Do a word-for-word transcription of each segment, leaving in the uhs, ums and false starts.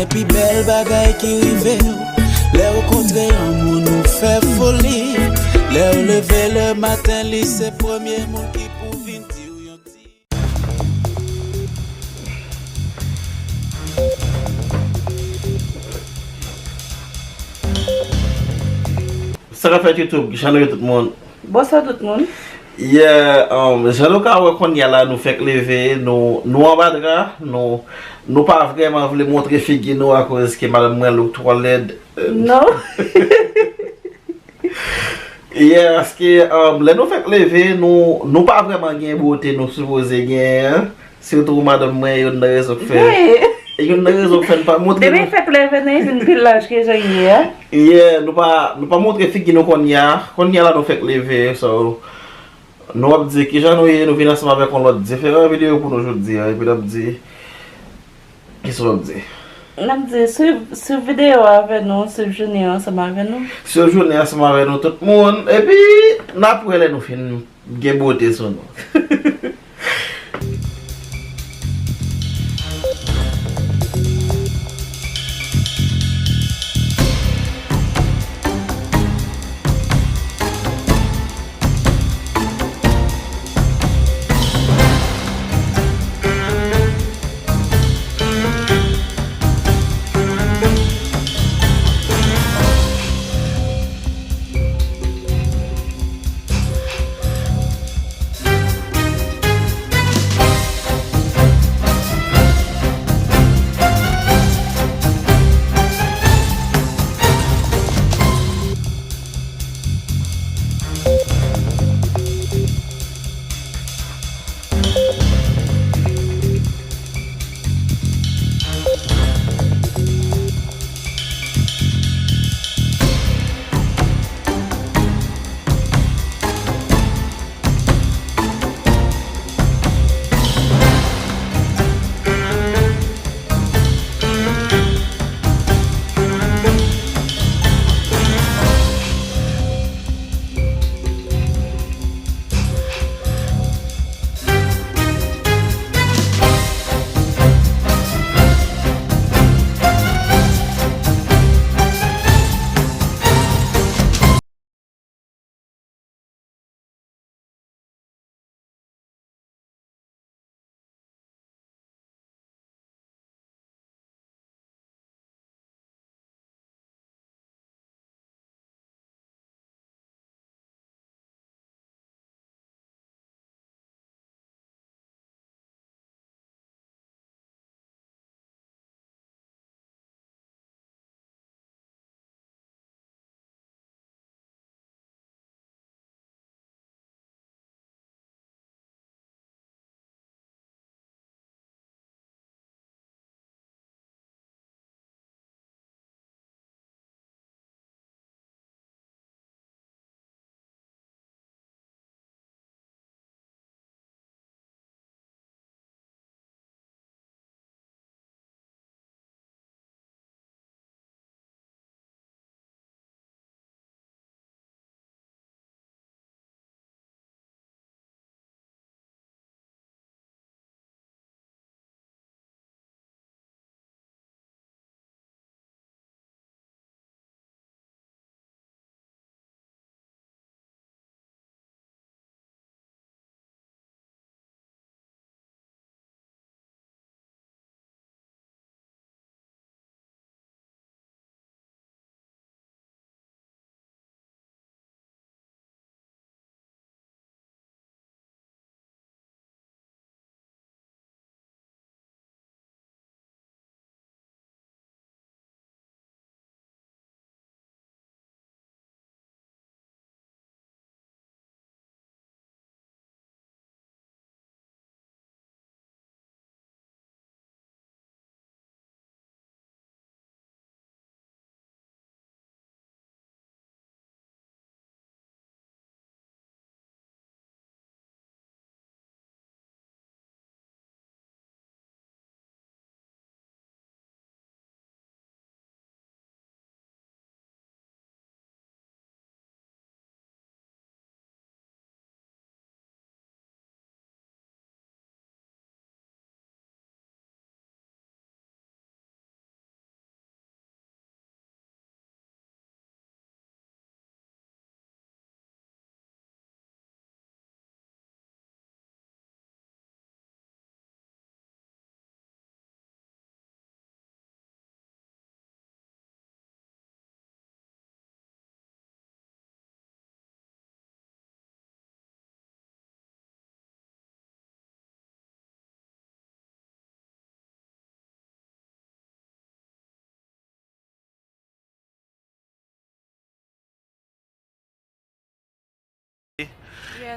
Pi bèl bagay ki rive w, lè w kontre yon moun ou fè foli. Lè w leve le maten, li se premye moun ki pou vin di w yon ti. Sa k ap fèt YouTube, jan nou ye tout moun? Bonswa tout moun. Yeah, um, jan nou ka wè kounye a la, nou fèk leve, nou, nou anba dra, nou, nou pa vrèman vle montre figi nou akoz ke madanm mwen look twò lèd. Non. Yeah, paske, um, lè nou fèk leve, nou, nou pa vrèman gen bote nou sipoze genyen an. Sitou madanm mwen, youn nan rezon k fè. Youn nan rezon k fè n pa montre. Depi nou fèk leve, nou vin pi laj ke jan n ye a. Yeah, nou pa, nou pa montre figi nou kounye a. Kounye a la nou fèk leve, so, nou ap di kijan nou ye, nou vin ansanm avèk yon lòt diferan videyo pou nou jodi a, epi n ap di, kisa w ap di? N ap di, swiv, swiv videyo a avè nou, swiv jounen an ansanm avè nou. Swiv jounen an ansanm avè nou, tout moun. Epi, n ap wè lè nou fin gen bote sou nou.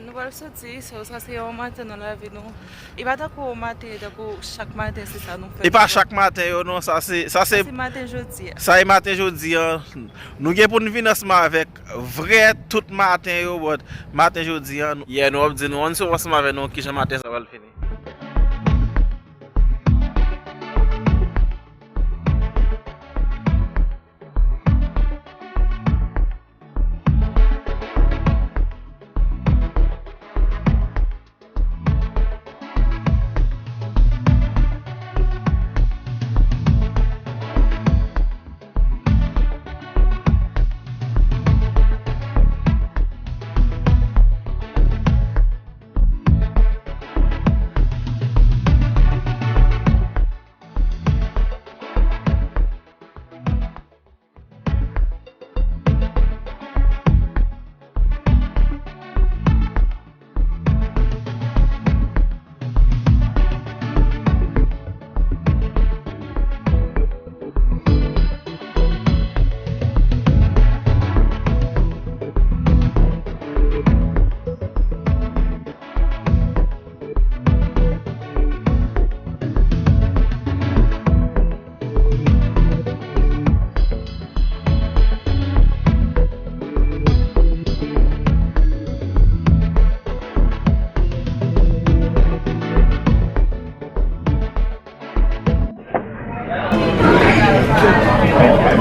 Nou pral soti, so, sa se yon maten nan lavi nou. E pa tankou yon maten, tankou chak maten, se sa nou fè. E pa chak maten yo, non, sa se, sa se, Sa se maten jodi a. Sa e maten jodi a. Nou gen pou n vin ansanm avèk vrè tout maten yo, but maten jodi a, nou, yeah, nou ap di nou, ann swiv ansanm avèk nou kijan maten sa pral fini.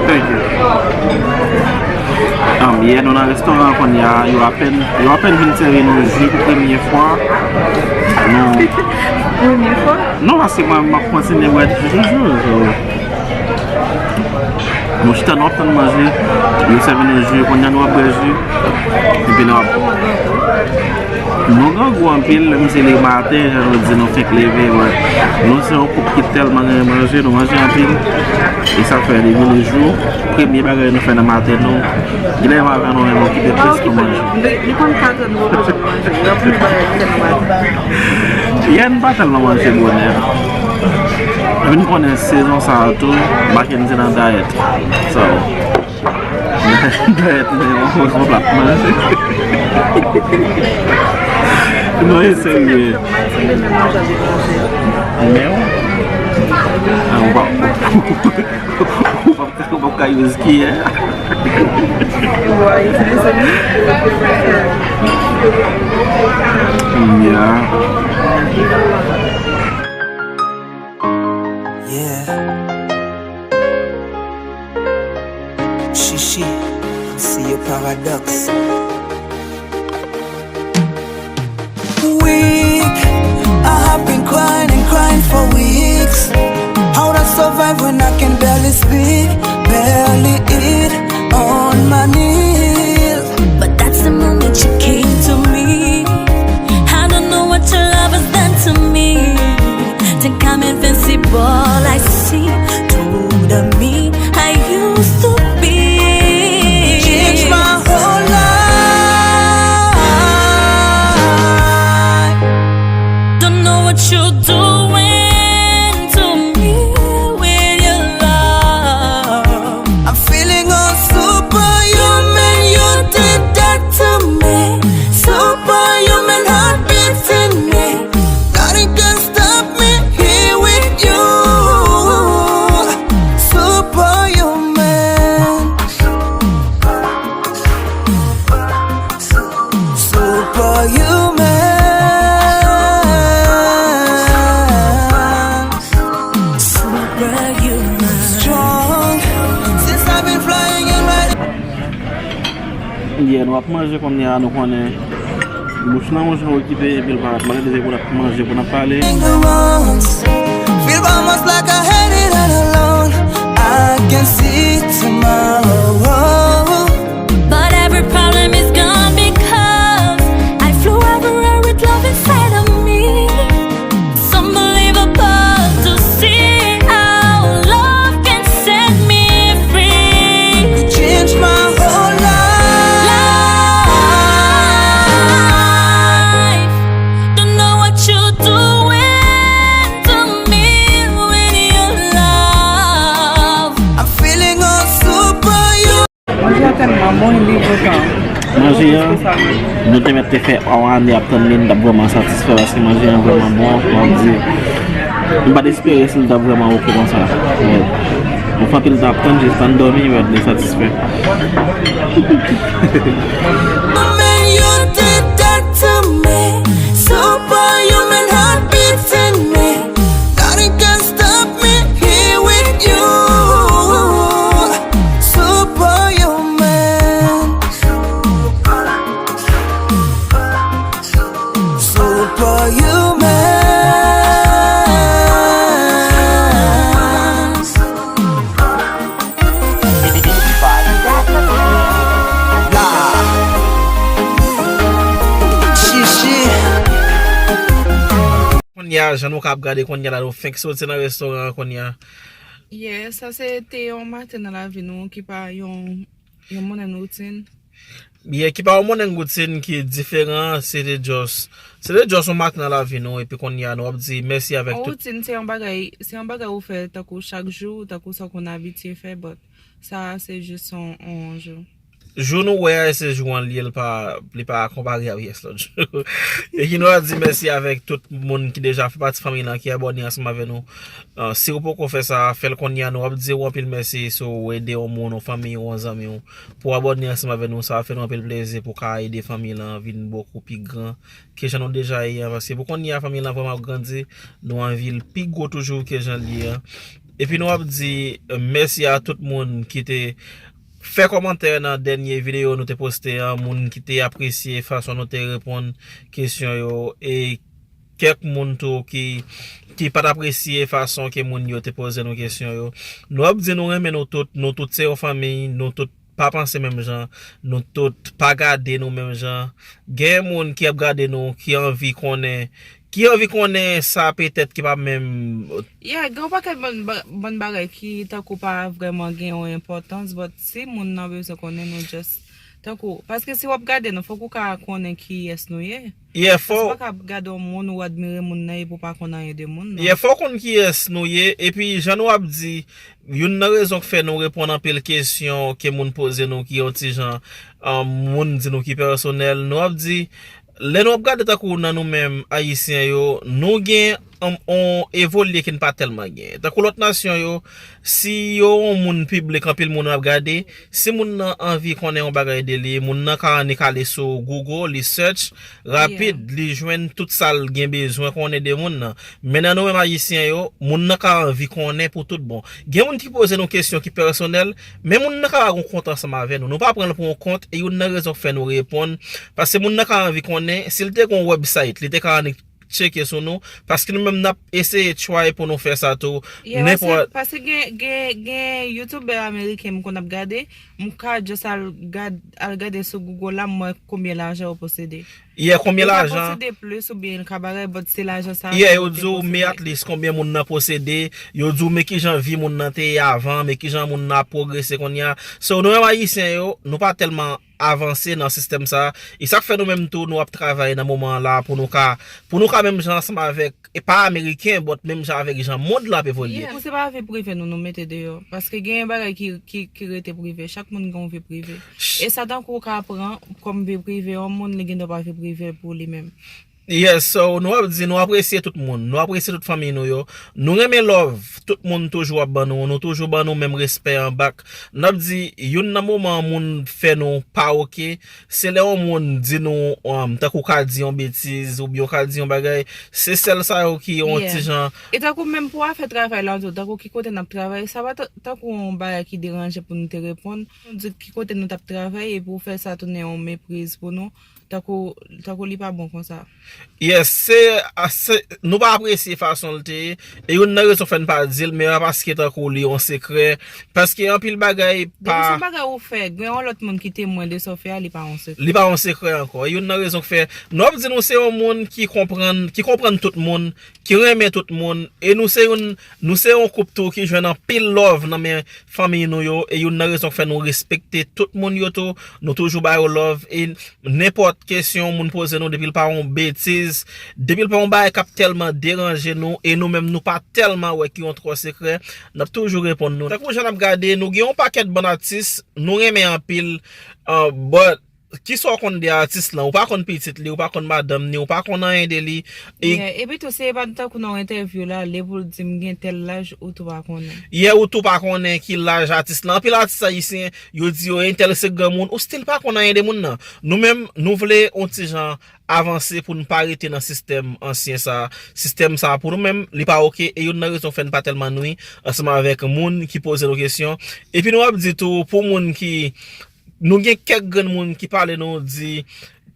Thank you. Um, yeah, nou nan restoran kounye a, yo apèn, yo apèn vin sèvi nou ji pou premye fwa. Nou Premye fwa? Non, paske mwen, m ap kontinye bwè ji toujou, so. Nou chita, nou ap tann manje, yo sèvi nou ji, kounye a nou ap bwè ji, epi nou ap Nou grangou anpil, menm si li maten, jan nou di, nou fenk leve, but nou se yon koup ki tèlman renmen manje, nou manje anpil. E sa fè depi le jou, premye bagay nou fè nan maten, nou, genlè m avè nou menm, nou kite plis pou manje. Nou konn ka tann nou pa janm manje, anpil bagay ki fè nan maten. Yè, nou pa tèlman manje bonè. Epi nou konnen sezon sa a tou, Mackenzie nan dayèt. So, Dayèt, men, yon, yon plat manje. Non, e serye. Men, ah, ou pa, ou pa, ou pa ka use kiyè. Yeah. Yeah. Chichi, see your paradox. Weak, I have been crying and crying for weeks. How to survive when I can barely speak, barely eat, on my knees. But that's the moment you came to me. I don't know what your love has done to me. Think I'm invincible, I see through the me I used to be. Change my whole life. Don't know what you're doing to me with your love. I'm feeling all superhuman. You did that to me. Superhuman heart beating me. Nothing can stop me here with you. Superhuman. Superhuman. Superhuman. Strong. Since I've been flying in my Yeah, nou ap manje kounye a, nou konnen bouch lan yon jan okipe, epi l pa ap manje, depi pou n ap manje, pou n ap pale. Feel almost like I had it all along. I can see tomorrow. But every problem is gone because I flew everywhere with love inside of me. It's unbelievable to see how love can set me free. You changed my whole life. Don't know what you're doing to me with your love. I'm feeling all super you. Manje a tèlman bon, li votan. Manje an, nou te mèt te fè yon ane ap tann li, n t ap vrèman satisfè paske manje an vrèman bon. Mwen di, m pa t espere si l t ap vrèman oke konsa. Mwen fè anpil tan ap tann, jis tann dòmi, mwen li satisfè. Superhuman, superhuman heartbeats in me. Nothing can stop me here with you. Superhuman. Superhuman. Kounye a, jan nou ka ap gade kounye a la, nou fenk soti nan restoran an kounye a. Yeah, sa se te yon maten nan lavi nou ki pa yon, yon monnen woutin. Yeah, ki pa yon monnen woutin ki diferan, se te just, se te just yon maten nan lavi nou, epi kounye a, nou ap di mèsi avèk tout. Yon woutin, se yon bagay, se yon bagay ou fè tankou chak jou, tankou sa w konn abitye fè, but sa a se jis yon, yon jou. Jou nou wè a, se jou an li ye, li pa, li pa konpare ak yès lòt jou. E ki nou ap di mèsi avèk tout moun ki deja fè pati fanmi lan, ki abòne ansanm avè nou. Ah, si w poko fè sa, fè l kounye a, nou ap di w anpil mèsi si w ede yon moun, yon fanmi w, yon zanmi w, pou w abòne ansanm avè nou, sa va fè nou anpil plezi pou w ka ede fanmi lan vin bokou pi gran ke jan nou deja ye an, paske pou kounye a fanmi lan vrèman ap grandi, nou anvi l pi gwo toujou ke jan l ye an. Epi nou ap di, euh, mèsi a tout moun ki te fè kòmantè nan dènye videyo nou te poste an, moun ki te apresye fason nou te reponn kesyon yo, e kèk moun tou ki, ki pa t apresye fason ke moun yo te poze nou kesyon yo. Nou ap di nou renmen nou tout, nou tout se yon fanmi, nou tout pa panse menm jan, nou tout pa gade nou menm jan. Gen moun ki ap gade nou, ki anvi konnen, ki anvi konnen sa petèt ki pa menm. Yeah, gen yon pakèt bann ba-, bann bagay ki tankou pa vrèman gen yon enpòtans, but si moun nan bezwen konnen nou just, tankou, paske si w ap gade nou, fòk ou ka konnen kiyès nou ye. Yeah, fò. Paske w pa ka ap gade yon moun, ou admire moun nan, epi w pa konn anyen de moun nan. Yeah, fò w konn kiyès nou ye, epi jan nou ap di, youn nan rezon k fè nou reponn anpil kesyon ke moun poze nou ki yon ti jan, um, moun di nou ki pèsonèl, nou ap di, lè nou ap gade tankou nan nou menm Ayisyen yo, nou gen, um, on evolye ke n pa tèlman gen. Tankou lòt nasyon yo, si yo yon moun piblik, anpil moun ap gade, si moun nan anvi konnen yon bagay de li, moun nan ka annik ale sou Google, li search, rapid, li jwenn tout sa l gen bezwen konnen de moun nan. Men nan nou menm Ayisyen yo, moun nan ka anvi konnen pou tout bon. Gen moun ki poze nou kesyon ki pèsonèl, men moun nan ka pa gen yon kont ansanm avè nou. Nou pa pran l pou yon kont, e youn nan rezon k fè nou reponn, paske moun nan ka anvi konnen, si l te gen yon website, li te ka annik tcheke sou nou, paske nou menm n ap eseye try pou nou fè sa tou. Yeah, paske, paske gen, gen, gen youtubè ameriken m konn ap gade, m ka just al gad-, al gade sou Google la, m wè konbyen lajan yo posede. Yeah, konbyen lajan. Yo ka posede plis oubyen l ka bagay, but se lajan sa yo te posede. Yeah, yo di w, men at least konbyen moun nan posede, yo di w, men kijan vi moun nan te ye avan, men kijan moun nan ap pwogrese kounye a. So, nou menm Ayisyen yo, nou pa tèlman avanse nan sistèm sa. E sa k fè nou menm tou, nou ap travay nan moman an la pou nou ka, pou nou ka menm jan ansanm avèk, e pa Ameriken, but menm jan avèk jan mond lan ap evolye. Yeah, pou se pa vi prive nou, nou mete deyò. Paske gen bagay ki, ki, ki rete prive. Chak moun gen yon vi prive. E sa tankou w ka pran kòm vi prive yon moun, li gen dwa pa vi prive pou li menm. Yes, so nou ap di nou apresye tout moun, nou apresye tout fanmi nou yo. Nou renmen love, tout moun toujou ap ban nou, nou toujou ban nou menm respè an bak. N ap di, youn nan moman moun fè nou pa oke, se lè yon moun di nou, um, tankou w ka di yon betiz, oubyen w ka di yon bagay, se sèl sa yo ki yon ti jan. E tankou menm pou afè travay la tou, tankou ki kote n ap travay, sa pa ta-, tankou yon bagay ki deranje pou nou te reponn. Nou di ki kote nou t ap travay, epi w fè sa tounen yon mepriz pou nou. Tankou, tankou li pa bon konsa. Yes, se, a, se, nou pa apresye fason l te ye. E youn nan rezon fè n pa di l, men pa paske tankou li yon sekrè. Paske anpil bagay pa. Depi se yon bagay ou fè, gen yon lòt moun ki temwen de sa w fè a, li pa yon sekrè. Li pa yon sekrè ankò. E youn nan rezon k fè, nou ap di nou se yon moun ki konprann, ki konprann tout moun, ki renmen tout moun. E nou se youn, nou se yon koup tou ki jwenn anpil love nan men fanmi nou yo. E youn nan rezon k fè nou respekte tout moun yo tou. Nou toujou ba yo love. E nenpòt kesyon moun poze nou, depi l pa yon betiz, depi l pa yon bagay k ap tèlman deranje nou, e nou menm nou pa tèlman wè ki yon twò sekrè, n ap toujou reponn nou. Tankou jan n ap gade, nou gen yon pakèt bann atis, nou renmen anpil, uh, but kisa w konn de atis lan? Ou pa konn pitit li, ou pa konn madanm ni, ou pa konn anyen de li. E Yeah, epi tou, se pa tankou nan yon entèvyou la, li pou l di m gen tèl laj, ou tou pa konnen. Yeah, ou tou pa konnen ki laj atis lan. Anpil atis ayisyen, yo di yo entèl se granmoun, ou still pa konn anyen de moun nan. Nou menm, nou vle yon ti jan avanse pou n pa rete nan sistèm ansyen sa. Sistèm sa pou nou menm, li pa oke, e youn nan rezon fè n pa tèlman nwi ansanm avèk moun ki poze nou kesyon. Epi nou ap di tou, pou moun ki, nou gen kèk grenn moun ki pale nou di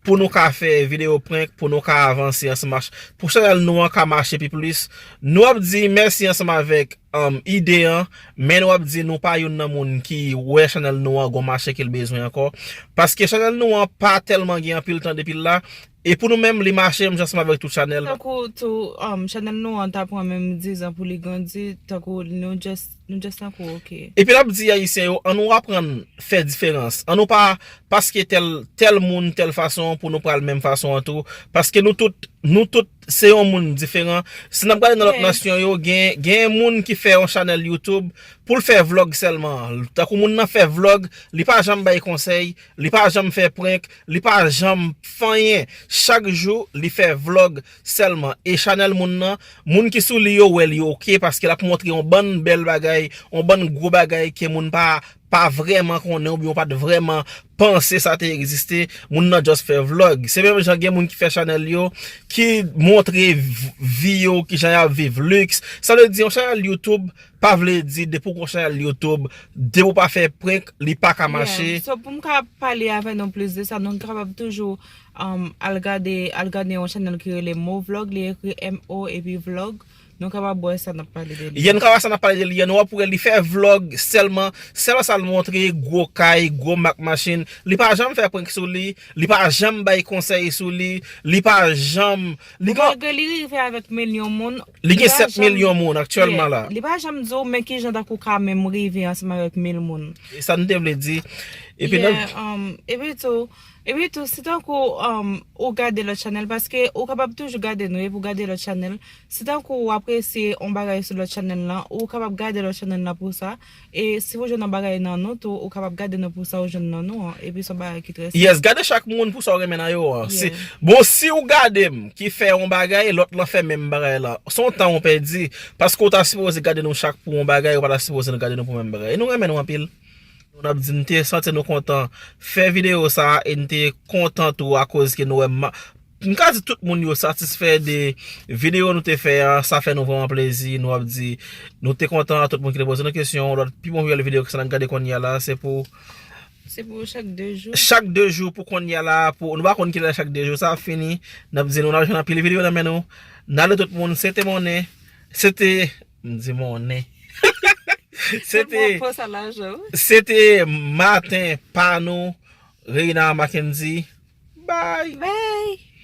pou nou ka fè videyo prank, pou nou ka avanse ansanm, pou chanèl nou an ka mache pi plis. Nou ap di mèsi ansanm avèk um, ide an, men nou ap di nou pa youn nan moun ki wè chanèl nou an gon mache ke l bezwen ankò. Paske chanèl nou an pa tèlman gen anpil tan depi l la. E pou nou menm, li mache menm jan ansanm avèk tout chanèl. Tankou tou, um, chanèl nou an ta pran menm diz an pou li grandi, tankou nou just, nou just tankou oke. Epi n ap di ayisyen yo, ann nou aprann fè diferans. Ann nou pa paske tèl, tèl moun, tèl fason pou nou pral menm fason an tou. Paske nou tout, nou tout se yon moun diferan. Si n ap gade nan lòt nasyon yo, gen, gen moun ki fè yon chanèl YouTube pou l fè vlòg sèlman. Tankou moun nan fè vlòg, li pa janm bay konsèy, li pa janm fè prank, li pa janm fè anyen. Chak jou, li fè vlòg sèlman. E chanèl moun nan, moun ki sou li yo wè li oke paske l ap montre yon bann bèl bagay, yon bann gwo bagay ke moun pa, pa vrèman konnen oubyen w pa t vrèman panse sa te egziste, moun nan just fè vlòg. Se menm jan gen moun ki fè chanèl yo, ki montre vi yo, kijan y ap viv liks. Sa vle di yon chanèl YouTube pa vle di depi w gon chanèl YouTube, depi w pa fè prank, li pa ka mache. So pou m ka pale avè nou plis de sa, nou kapab toujou um, al gade, al gade yon chanèl ki rele Mo Vlog, li ekri M O epi vlog. Nou kapab wè sa n ap pale de li. Yè, nou ka wè sa n ap pale de li an, nou ap wè li fè vlòg sèlman, sèlman sa l montre, gwo kay, gwo mak machin. Li pa janm fè prank sou li, li pa janm bay konsèy sou li, li pa janm, li gen, Malgre li rive avèk milyon moun, li gen sèt milyon moun aktyèlman la. Li pa janm di w men kijan tankou ka menm rive ansanm avèk mil moun. E sa nou te vle di. Epi Yeah, um, epi tou, epi tou, si tankou um, ou gade lòt chanèl, paske ou kapab toujou gade nou, epi ou gade lòt chanèl. Si tankou ou apresye yon bagay sou lòt chanèl lan, ou kapab gade lòt chanèl lan pou sa. E si ou jwenn yon bagay nan nou tou, ou kapab gade nou pou sa ou jwenn nan nou an. Epi se yon bagay ki trè senp. Yes, gade chak moun pou sa w renmen nan yo an. Si, bon, si w gade m ki fè yon bagay, lòt lan fè menm bagay lan, se yon tan w pèdi. Paske w ta sipoze gade nou chak pou yon bagay, ou pa ta sipoze gade nou pou menm bagay. E nou renmen nou anpil. Nou ap di n te santi nou kontan fè videyo sa a e n te kontan tou akoz ke nou wè ma-, m ka di tout moun yo satisfè de videyo nou te fè a, sa fè nou vrèman plezi. Nou ap di nou te kontan a tout moun ki te poze nou kesyon. Lòt pi bon videyo ke sa n ap gade kounye a la, se pou Se pou chak de jou. Chak de jou pou kounye a la, pou, nou pa konn kilè chak de jou sa ap fini. N ap di nou n ap jwenn anpil videyo nan men nou. N ale tout moun, se te monnen, se te, m di monnen. Se te, se te maten pa nou, Reina Mackendy. Bye. Bye.